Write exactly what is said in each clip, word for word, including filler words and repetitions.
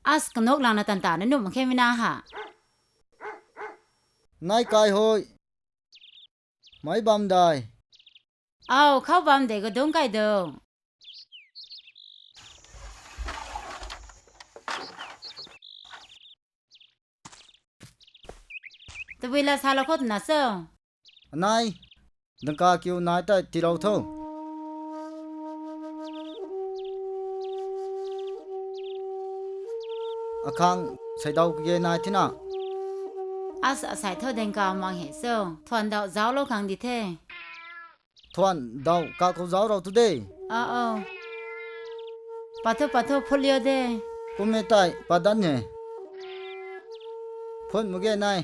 As kanuk langna tan ta na nuh mak khe mi na ha. Nai kai hoi. Mei bam dai. Au, khou bam de kadung kai do. Tabui la sa lo khou tw na cho. Anai, dangka kiu nai tei tilou tho. Akhang, seidau kage nai thina. As asai tho dangka mang he cho. Thuan dau zauclou khang di the. Thuan dau kakhou zauc rou tu de. A, o. Patho, patho, phut liu de. Kummei tei, padan he. Phut mak ge nai.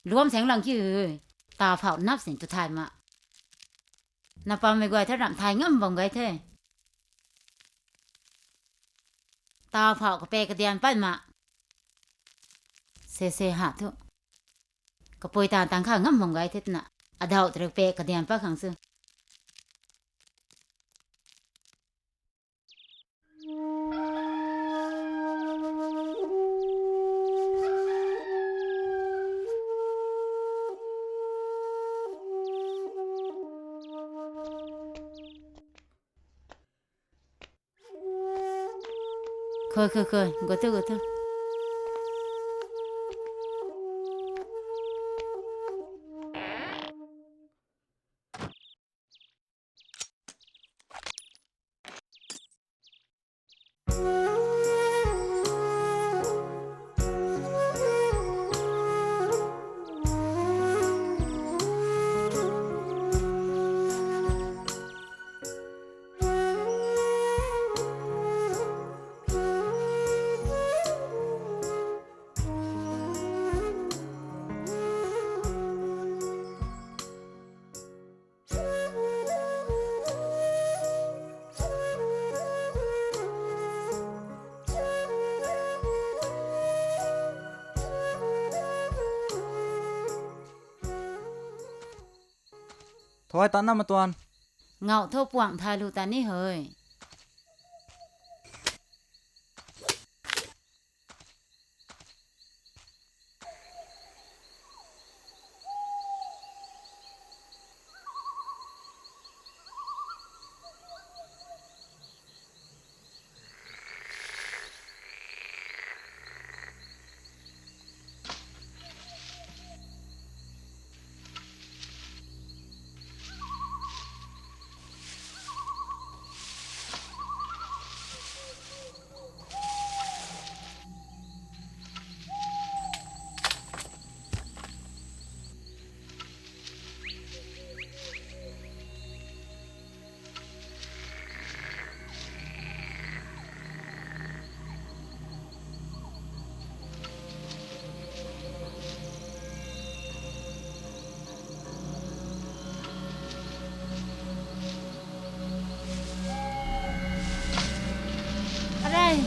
Luam seng lang ki, ta phau nap seng tu thay ma. Na pammei guay the ramh thay ngam bam gay the. Ta phau kape kadian pat ma. Se se ha thu. Kapui ta tang kha ngam bam gay the twna. Adau tei kape kadian pat khang su. Khoi, khoi, khoi, go thu, go thu. Thoi tan na matuan. Ngau tho puang thai lu ta ni hoi. Arai.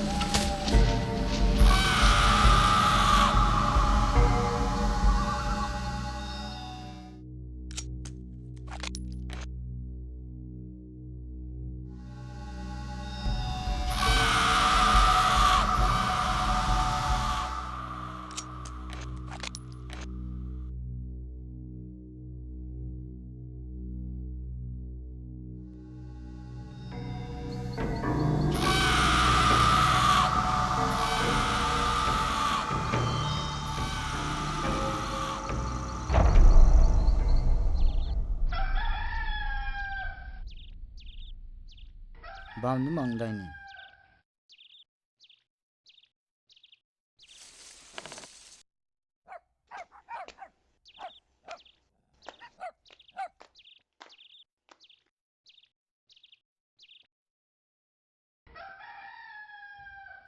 Bam nu mang dai ni.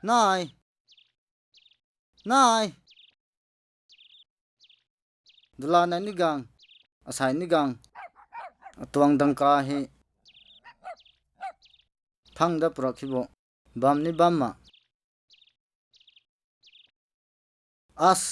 Nai. Nai. Dula nai ni gang. Asai ni gang. Atuang dangka hi. Thang da prak hi bo. Bam ni bam ma. As.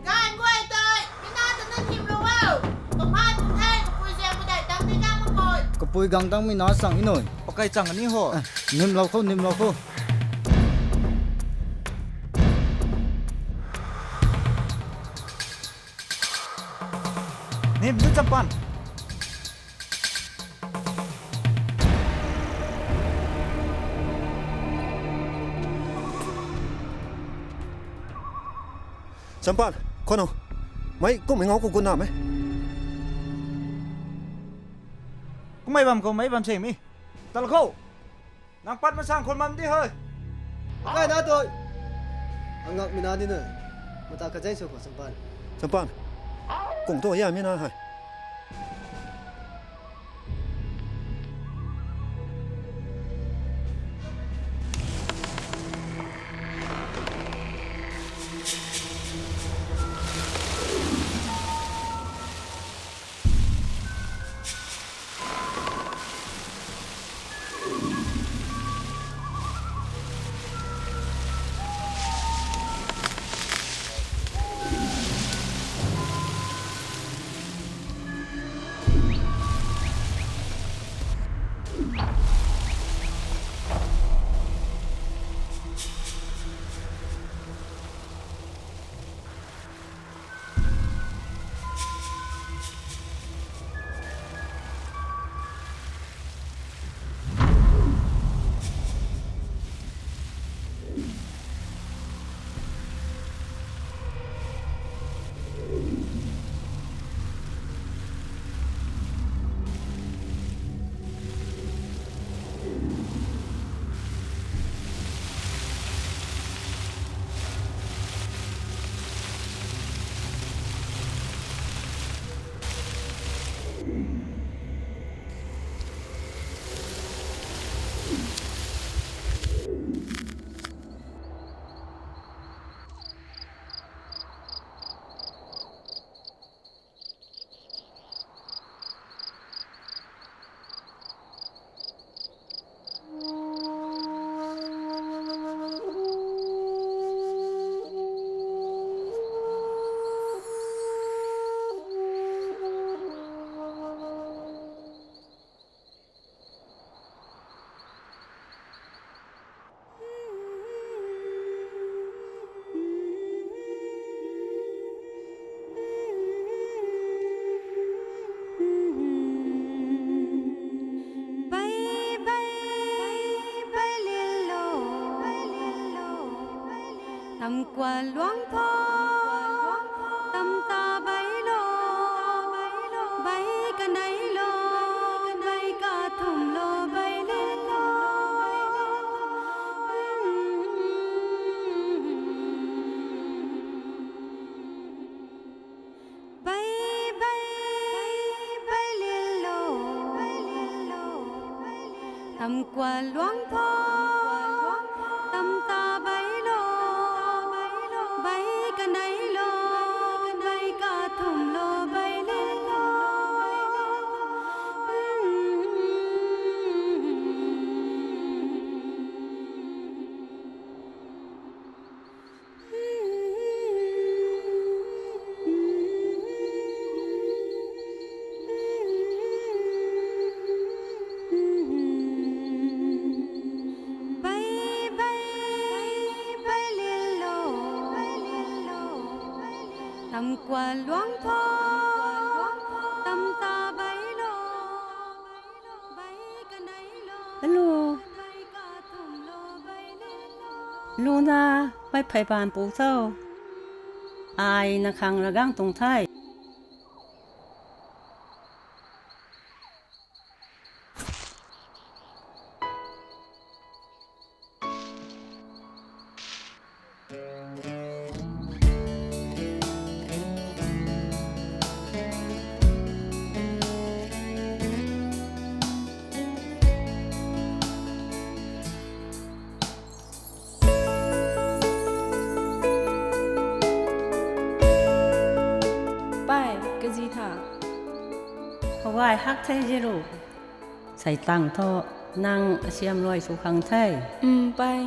Ganv guay tei, mi na ta na thim ru o. Kamhai pu the, kapui ziak pu dei tang ni gang mak koi. Kapui gang tang mi na chang i nui. Pakai chang ni ho. Eh, nim lou khou, nim lou khou. Nim nu champan. Champan, khono. Mei kum mei ngau khou gun na mei. Kum mei bam khou mei bam seng mi. Tal khou. Nang pat masang khun mam di hoi. Kai na toi. Angak mi na di nui. Mata kazeng sw khou champan. Champan. Kung tu ya mi na hai. Tam kuan luang tho, tam ta bai lo, bai kanei lo, bai kathumh lo, bai le lo. Bai, bai, bai le lo, bai le lo, bai le lo. Tam kuan luang tho, tam ta bai lo, bai kanei lo, bai kathumh lo, bai le lo. Bai, bai, bai le lo, bai le lo, bai le lo. Tam kuan luang tho, tam ta bai lo, bai kanei lo. Hello. Luna, mei phey paan pu tho. Ai na khang ra gang tuang the. Pai, kazi tha. Hawai hak the ziru. Sei tang tho, nang asiam luai sw khang the. Um, pai.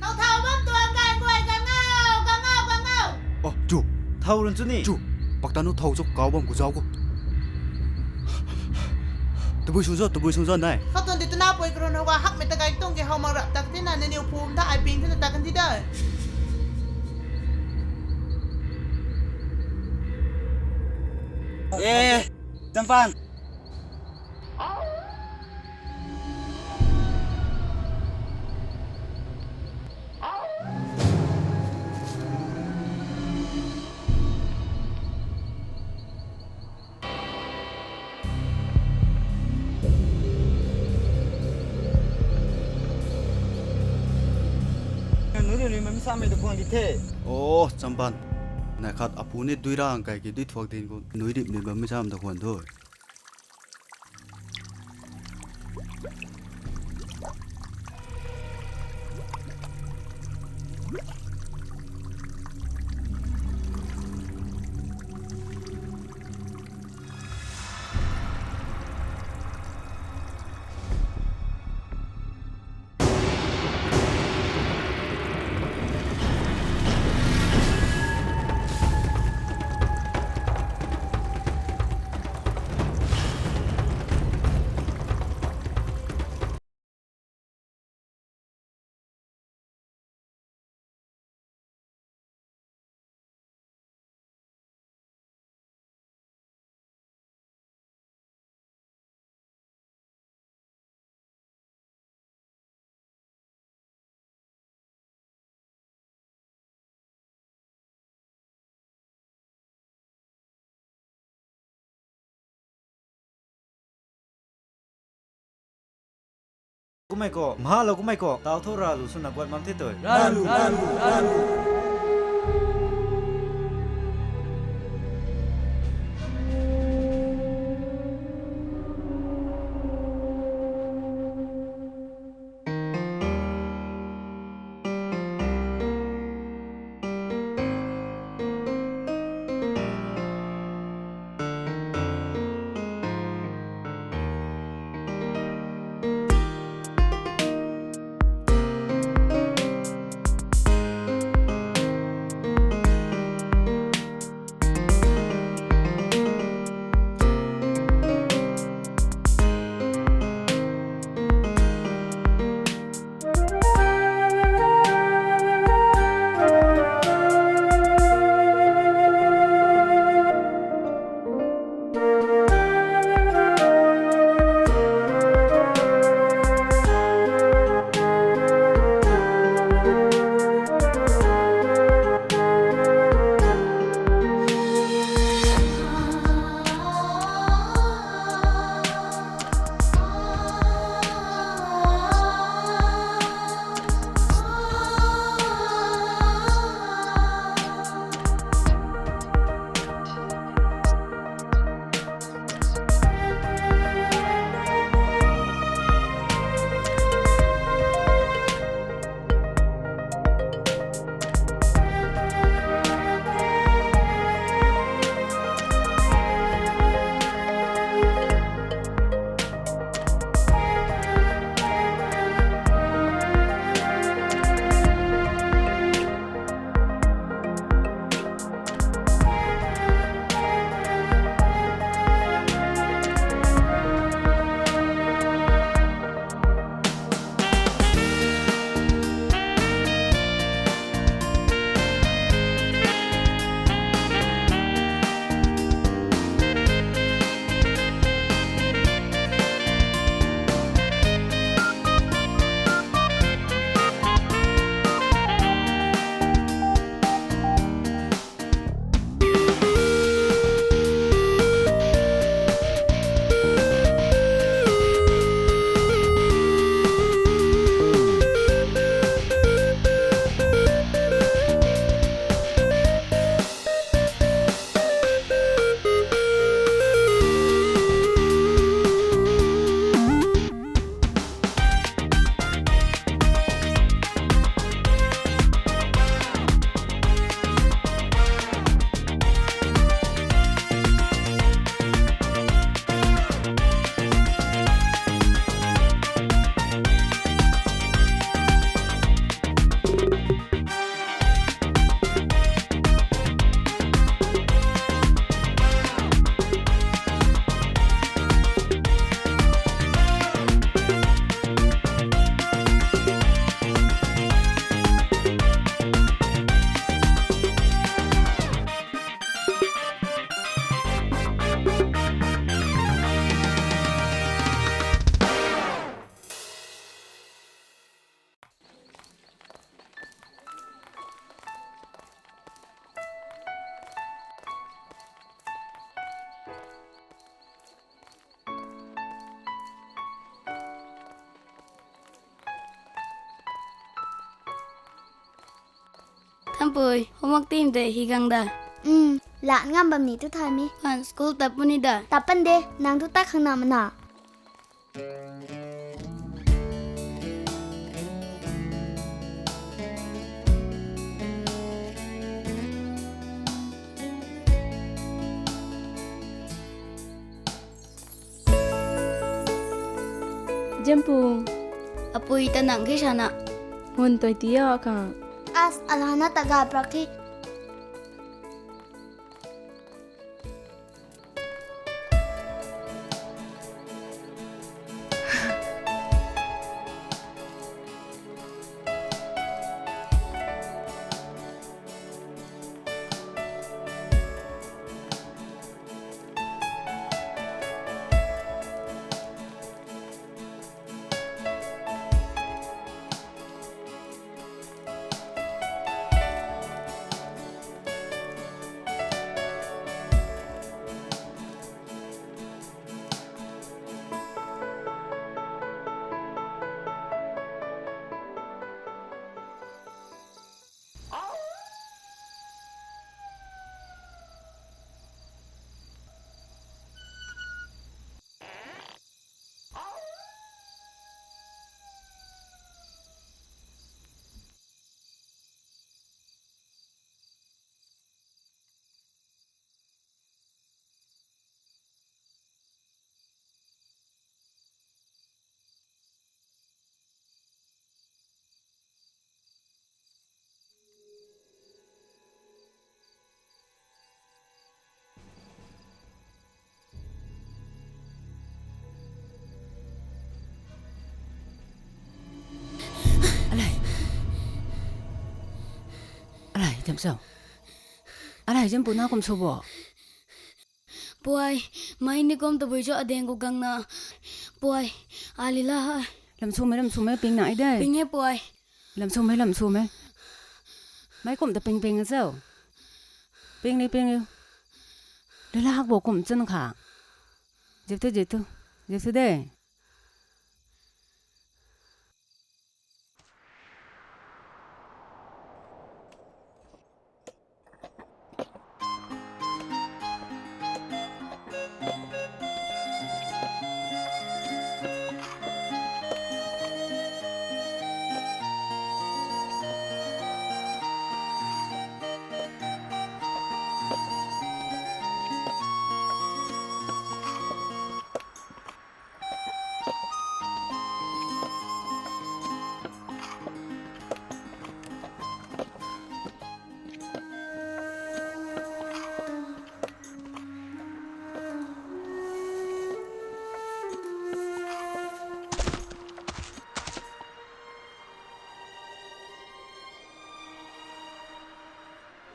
Thau, thau bam tuang kai guay, gang o, gang o, gang o. Oh, chu. Thau run chu ni. Chu. Pakta nu thau chu kau bam ku zau ku. Tabui sung zo, tabui sung zo nai. Khou tuan di tuna pui karun hou ga hakmei ta kai tuang ke hou mak rap tak tina naniw phum ta ai ping tina tak kan di da. Eh, Champan. Nui rip ni bam samei ta khwan di the. Oh, Champan. Nai khat apu ni dui rang kai ki dui thuak din khou nui rip ni bam samei ta khwan tho. Kumei ko, mha lo kumei ko, tau thu ra lu swna guat mam the tui. Ra lu, ra lu, ra lu. Ampui, homework team tei hi gang da. Um, la ngam bam ni tu thay mi. Pan school tat puni da. Tat pan de, nang tu tat khang na mana. Jempung. Apui ta nang khe sana. Hun toi ti a kang. As alana ta ga prak the. Alai. Alai, Jempung. Alai, Jempung na kum sw bo. Puai, mei ni kum tabui cho adeng khou gang na. Puai, alila hai. Lam sw mei, lam sw mei, ping na i de. Ping e puai. Lam sw mei, lam sw mei. Mei kum ta ping ping cho. Ping ni ping u. Lala hak bo kum chan kha. Jep tu, jep tu. Jep tu de.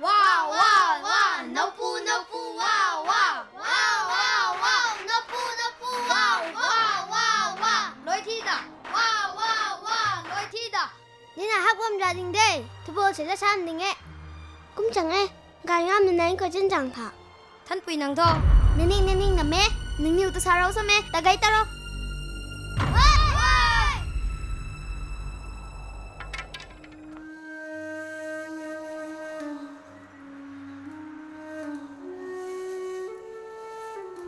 Wow, wow, wow, napu, napu, wow, wow. Wow, wow, wow, napu, napu, wow, wow, wow, wow. Loi thi da. Wow, wow, wow, loi thi da. Nina hak bam ja ding de. Thubol se la sam ding e. Kum chang e. Gan ngam na nang ko chen chang tha. Thanpui nang tho. Nining, nining na me. Ning niw ta sa rau sa me. Ta gai ta rau.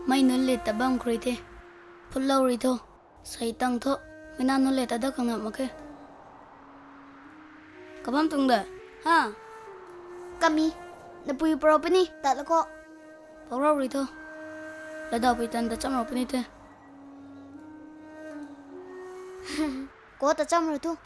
Mei nunc le ta bam khou rui the. Phulou rui tho. Sei tang tho. Mei na nunc le ta da khang na mak khe. Kabam tuang da. Ha? Kami. Napui parou puni. Tat la kho. Parou rui tho. Lada pui tan ta cham rau puni the. Ko ta cham rui thu.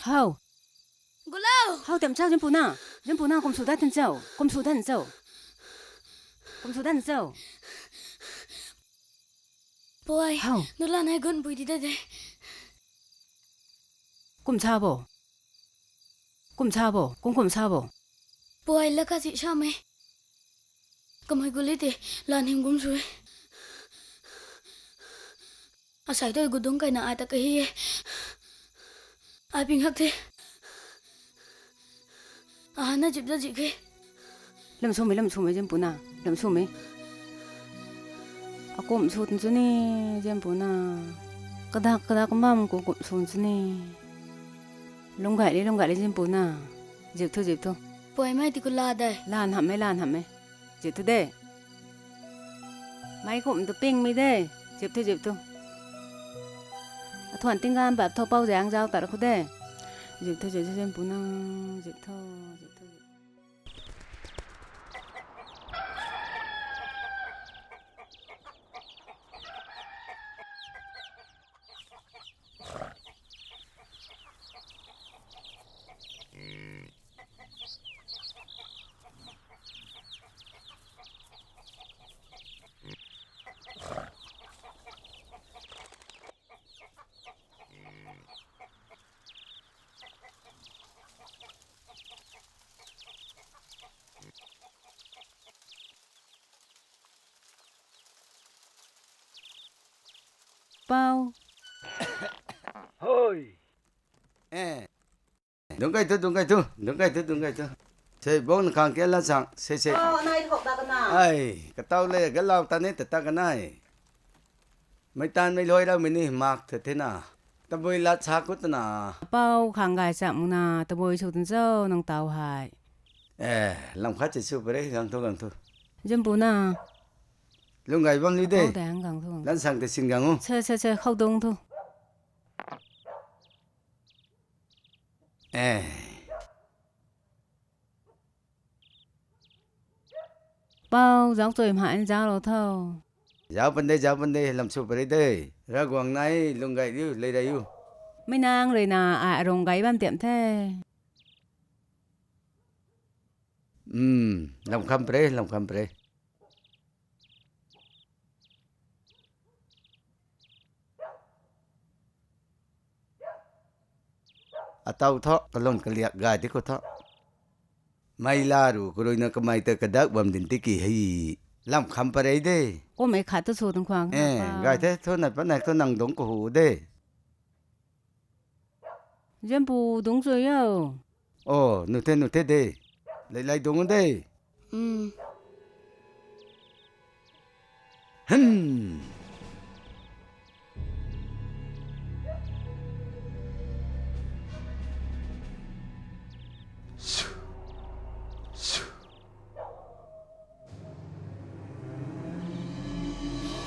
How? Gulou! How tiam chau, Zianpuna? Zianpuna, kum sw dat tan chau. Kum sw dat chau. Kum sw dat chau. Poi. How? Nula nai gun bui di da de. Kum sa bo. Kum sa bo. Kum kum sa bo. Poi, la ka si sa me. Kamei guli te, lan him gum sui. Asai toi gudung kai na ai ta ka hi e. Ai ping hak the. Aha na zip da zip ke. Lam sw me, lam sw me, Zianpuna. Lam sw me. Akum sw tan chu ni, Zianpuna. Kadak, kadak bam kum kum sw chu ni. Lung gay le, lung gay le, Zianpuna. Zip thu, zip thu. Poi mai ti ku la dai. Lan ham me, lan ham me. Zip thu de. Mei kum tu ping mi de. Zip thu, zip thu. Athuan ting gan bap tho pau zang zau tar khu de. Zip thu, zip thu, Zianpuna. Zip thu, zip thu, zip. Pau. Hoi. Eh. Dungc kai thu, dungc kai thu, dungc kai thu, dungc kai thu. Sei, bong na khang kia la chang, sei, sei. Oh, nai thok ta kana. Ai, katau le, galau ta ni ta ta kanai. Mei tan mei loi rau mei ni mak the the na. Tabui lat sa khut na. Pau khang gay cham na, tabui sw tan cho, nang tau hai. Eh, lam khat che sw pare, gang thu, gang thu. Zianpuna. Lung gay bam li de. Pau dang gang thu, gang thu. Lan sang te sin gang u. Che, che, che, khou dung thu. Eh. Pau, zauc chui mha in zauc lou tho. Zauc pan de, zauc pan de, lam sw pare de. Ravguangc nai, lung gay riu, lei rei u. Mei nang rui na, a, arung gay bam tiam the. Um, lam kham pare, lam kham pare. Atau tho, kalun kaliak gay di khou tho. Mei la ru, karui na kamei ta kadak bam din tiki hei. Lam kham pare de. Kum e khat tu sw tung khwang. Eh, gay the, thu nai pa nai thu nang dungc kahu de. Zianpu dungc sw yo. Oh, nu the, nu the de. Lei, lei dungc de. Hmm. Hmm.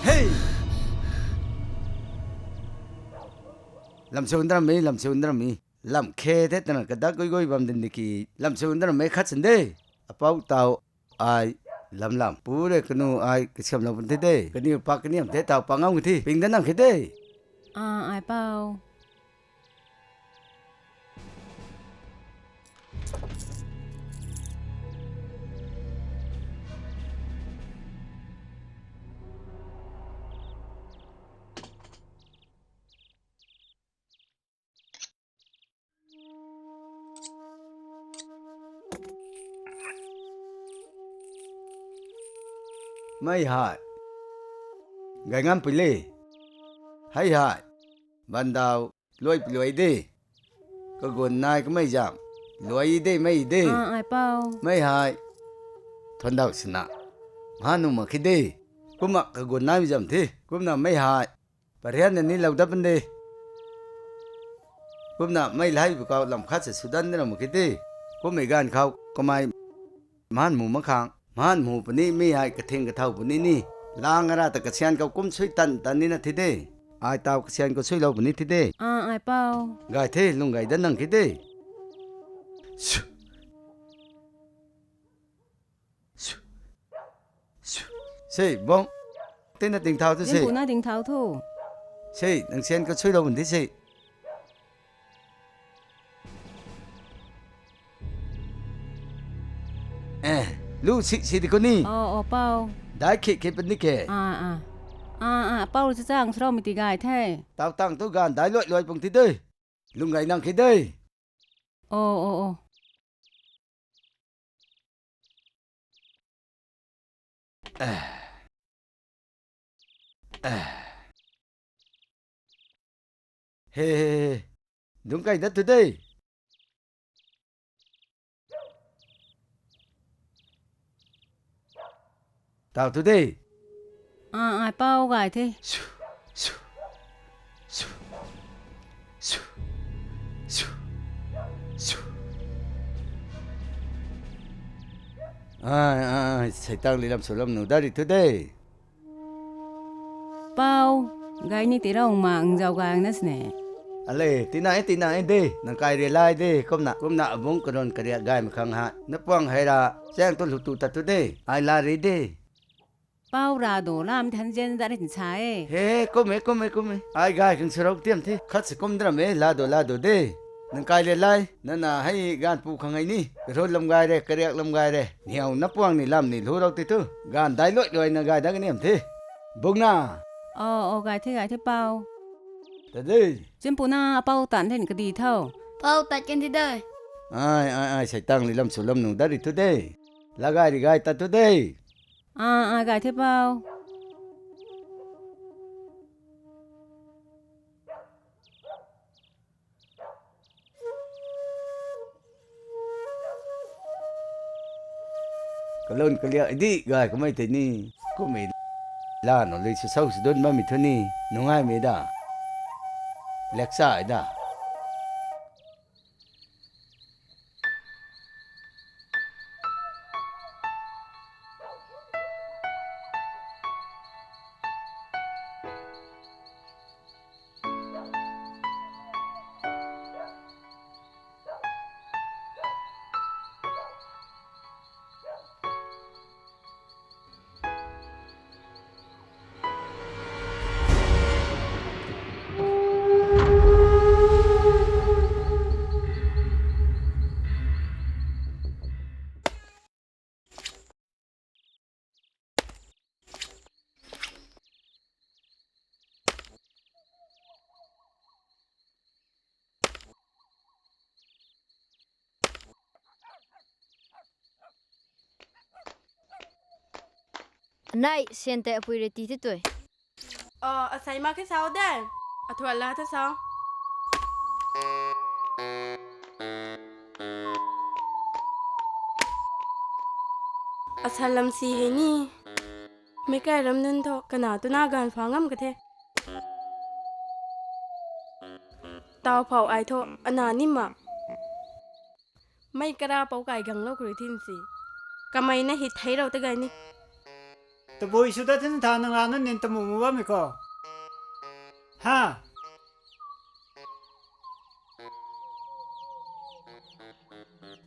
Hey! Lam sw ndram mi, lam sw ndram mi. Lam khe the twna kadak gui gui bam din di ki. Lam sw ndram mi khat sin de. Apou tau ai lam lam. Pu rui kanu ai kasiamlou pun the de. Kaniw pak kaniam the tau pa ngam ki thi. Ping da nang khe de. Ah, ai pau. Mei hai. Gay ngam pui le. Hei hai. Bandau. Luai pui luai de. Kagun nai kamei zam. Luai de mei de. Ah, ai pau. Mei hai. Thuan dau sina. Mha nu mak khi de. Kumna kagun nai zam the. Kumna mei hai. Parian na ni lou dat pan de. Kumna mei lhai bu kau lam khat se sudan de na mak khi de. Kummei ganv khou kamei. Mhan mu mak khang, mhan mu puni mi hei kathing kathau puni ni. Lang ara ta kasian khou kum sui tan tan ni na thi de. Ai tau kasian khou suilou puni thi de. Ah, ai pau. Gay the, lung gay dat nang khi de. Su. Su. Su. Sei, bong. Tina ting thau thu sei. Zianpu na ting thau thu. Sei, nang sian khou suilou puni thi sei. Eh, lu si si di kuni. Oh, oh, pau. Dai khi khi puni ke. Ah, ah. Ah, ah, pau lu chachang sroumei ti gay the. Tau tang tu ganv dai luai luai pung ti de. Lung gay nang khi de. Oh, oh, oh. He, he, he. Dungc kai dat tu de. Tau tu de. Ah, ai pau gay the. Su, su, su, su, su, su. Ai, ai, ai, seitang li lam sw lam nu dat ri tu de. Pau, gay ni ti rau ma nzau gay na sne. Ale, tina e, tina e de, nang kai ria lai de, kumna, kumna abungc karun kariak gaymei khang ha. Na puang hei ra, chaeng tu lu tu tat tu de, ai la ri de. Pau ra do lam than zen dat ri sa e. He, kum e, kum e, kum e. Ai gay khang sw rau tiam the, khat si kum dram e, la do, la do de. Nang kai ria lai, nana hei ganv pu khang hei ni, karun lam gay re, kariak lam gay re. Niw na puang ni lam ni lu rau ti tu, ganv dai luai luai na gay dat ka niam the. Bungna. Oh, oh, gay the, gay the pau. Ta de. Chimpu na apau tan the ni kadi tho. Pau tat kan ti de. Ai, ai, ai, seitang li lam sw lam nu dat ri tu de. La gay ri gay tat tu de. Ah, ah, gay the pau. Kalun kaliak di gay kamei tei ni, kumei la nu lui sw sau sw dun bammei thu ni, nungaimei da. Leksa da. Anei, syan tei apui rui ti the tui. Oh, asei mak khe sau de. Athuan la tho sau. Asan lam si hei ni. Meic kai ram nunc thu kana twna gaanv pha ngam ka the. Tau phou ai thu ana ni mak. Mei kara pou kai ganglou kari thin si. Kamei na hei thei rou ta gay ni. Tabui sw dat thin tha nang ra nunc nin tamu mu bammei khou. Ha?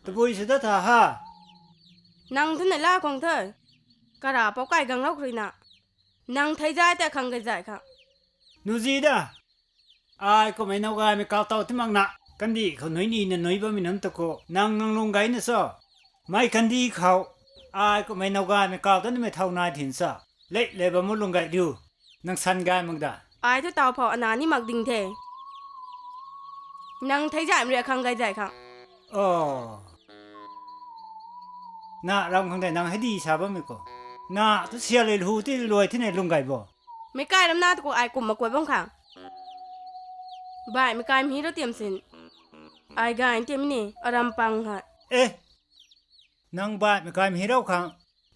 Tabui sw dat tha ha? Nang thu nei la khang the. Kara pou kai ganglou kari na. Nang thei zay ta khang gay zay kha. Nuzi da. Ai kummei now gaymei kau tow ti mak na. Kandih khou nuic nina nuic bammei nunc ta khou nang nang lung gay na cho? Mei kandih khou ai kummei now gaymei kau ta nimei thow nai thin sa. Lei lei bam mu lung gay riu. Nang san gay mak da. Ai thu tau phou ana ni mak ding the. Nang thei zaymei ria khang gay zay khang. Oh. Na ram khang tei nang hei di sa bammei khou. Na tu sia lei lu ti luai thina lung gay bo. Meic kai ram na tu khou ai kum mak kuay bam khang. Baihmei kai mhi rou tiam sin. Ai gay tiam ni, aram pang ha. Eh. Nang baihmei kai mhi rou khang.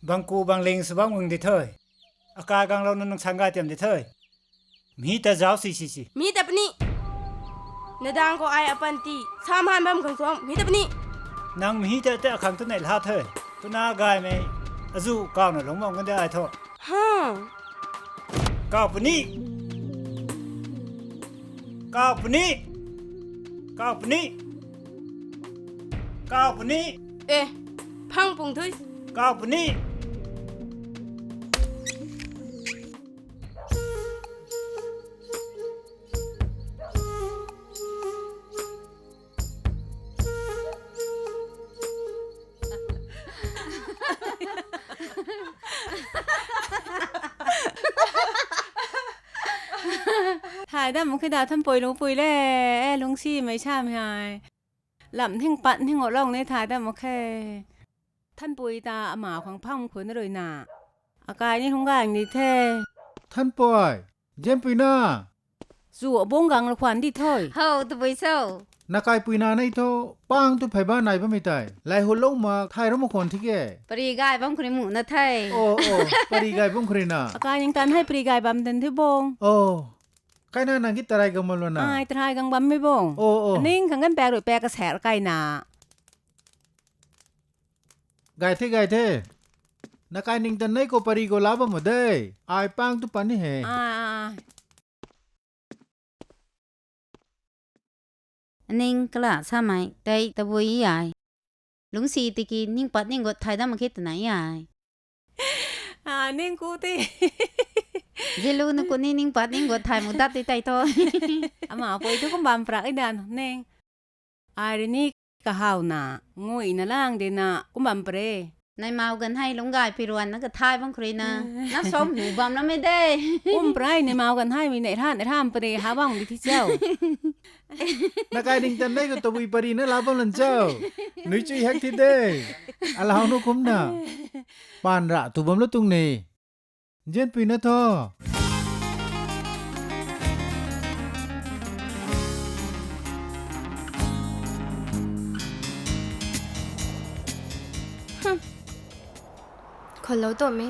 Bang ku bang ling sw bam gang di the. Akai ganglou na nang san gay tiam di the. Mhi ta zauc si si si. Mhi ta puni. Nadang khou ai apanty. Sa man bam khang suang. Mhi ta puni. Nang mhi ta ta akhang tu nei lha the. Tuna gaymei. Azu kau na lungc bam kan de ai thu. Ha. Kau puni. Kau puni. Kau puni. Kau puni. Eh, phang pung thui. Kau puni. Ai dam mak khe da Thanpui lungpui le, e, lungcsimei samei hei. Lam hing pat hing o lou ni thay dam mak khe. Thanpui ta ama khang pham khun ruina. Akai ni hung gang di the. Thanpui, Zianpui na. Chu abung gang la khwan di thoi. How, tabui cho. Nakaipui na nei tho, pang tu phey ba nai bammei tei. Lai hu lou ma, thay rou ma khwan thi ke. Pari gay bam khou rui mu na the. O, o, pari gay bam khou rui na. Akai ning tan hei pari gay bam den the bung. O, kaina nang ki tarai gang bam lou na. Ai, tarai gang bammei bung. O, o. Ning khang gan pek rui pek kaser kaina. Gay the, gay the. Nakai ning tan nei khou pari khou la bam ma de. Ai pang tu pan ni he. Ai, ai, ai. Ning kala samei tei tabui ai. Lungcsi tiki ning pat ning gut thay dam mak khe twna ai. A, ning ku ti. Zilu na ku ni ning pat ning gut thay mu dat ti tei tho. Ama pui tu kum bam prak i dan ning. Ai rui ni kahawna, nguina lang dina, kum bam pare. Nai mau gan hei lungc gay pi ruan na kathai bam khou rui na. Na som nu bam lam e de. Kum pare, nai mau gan hei mi nei rhan, nei rhan pare, ha bam di thi cho. Nakai ning tan nei khou tabui pari na la bam lan cho. Nui chui hak thi de. Alau nu kumna. Pan ra tu bam lou tuang ni. Zianpui na tho. Khualou tu mi.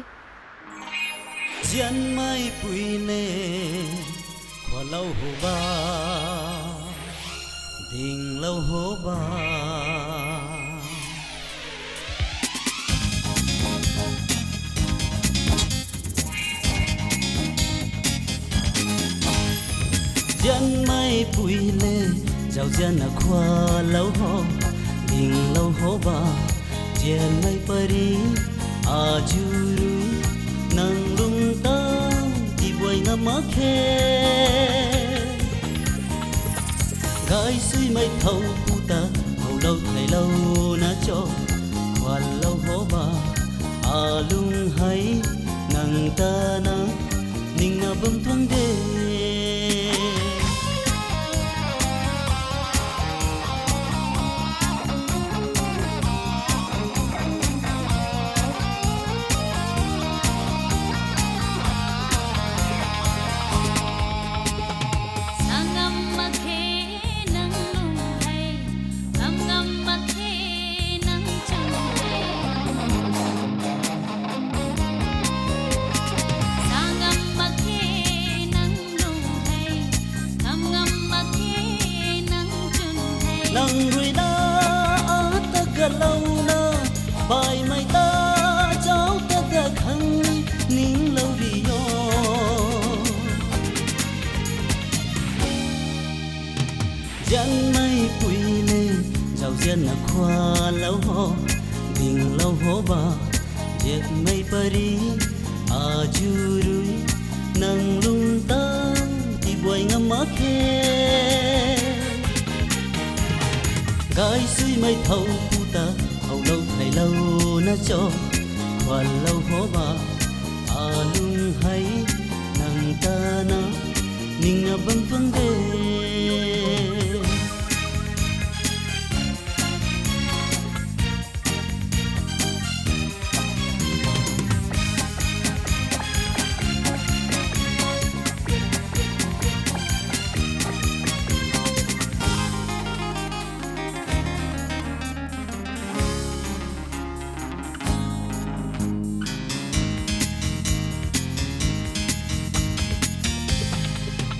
Zianmeipui le, khualou ho ba, dinglou ho ba. Zianmeipui le, zauzian na khualou ho, dinglou ho ba. Zianmei pari, azu rui, nang lung ta, tibuai ngam mak khe. Gaysuimei thow pu ta, howlou theilou na cho, khuanlou ho ba, alung hei, nang ta na, ningna bam tuang de. Sa ngam mak khe nang lung hei, kam ngam mak khe nang chwn hei. Sa ngam mak khe nang lung hei, kam ngam mak khe nang chwn hei. Nang rui na, a ta galouna, baimei ta, zauc ta ga khang, ninglou ri o. Zianmeipui le, zauzian na khualou ho, dinglou ho ba, zianmei pari, azu rui, nang lung ta, tibuai ngam mak khe. Gaysuimei thow pu ta, howlou theilou na cho, khuanlou ho ba, alung hei, nang ta na, ningna bam tuang de.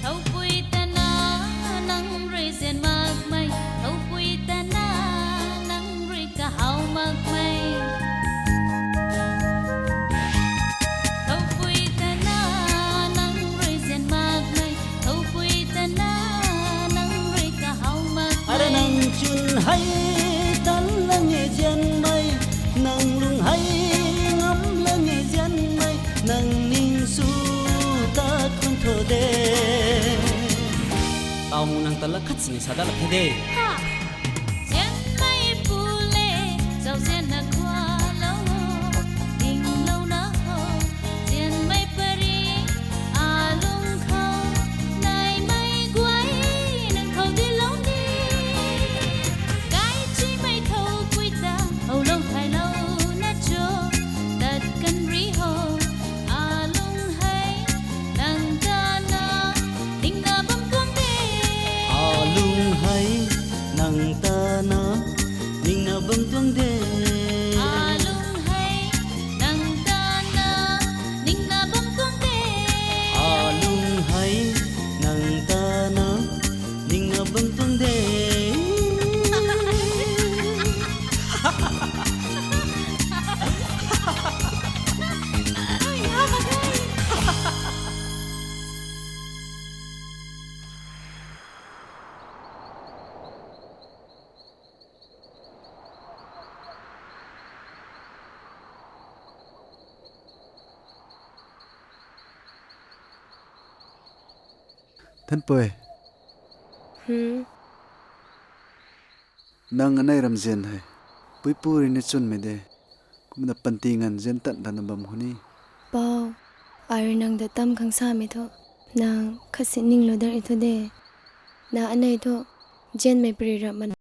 Thoupui ta na nang rui zian makmei, thoupui ta na nang rui kahaw makmei. Thoupui ta na nang rui zian makmei, thoupui ta na nang rui kahaw makmei. Ara nang chwn hei tan lang e zianmei, nang lung hei ngam lang e zianmei, nang ning sw ta khun tho de. Tau mu nang ta la khat sini sa dat lak khe de. Zianmei pu le, zauzian na khualou, dinglouna ho, zianmei pari, alung khou, naimei Nang tana ningna bam tuang de. Alung hei nang tana ningna bam tuang de. Alung hei nang tana ningna bam tuang de. Thanpui. Hmm. Nang anei ramzian hei puipu rui ni chwnmei de. Kumna panty nganv zian tan tana bam khou ni. Pou, ai rui nang ta tam khang samei thu, nang khatsi ninglou dar e thu de. Na anei thu, zianmei pary rap man.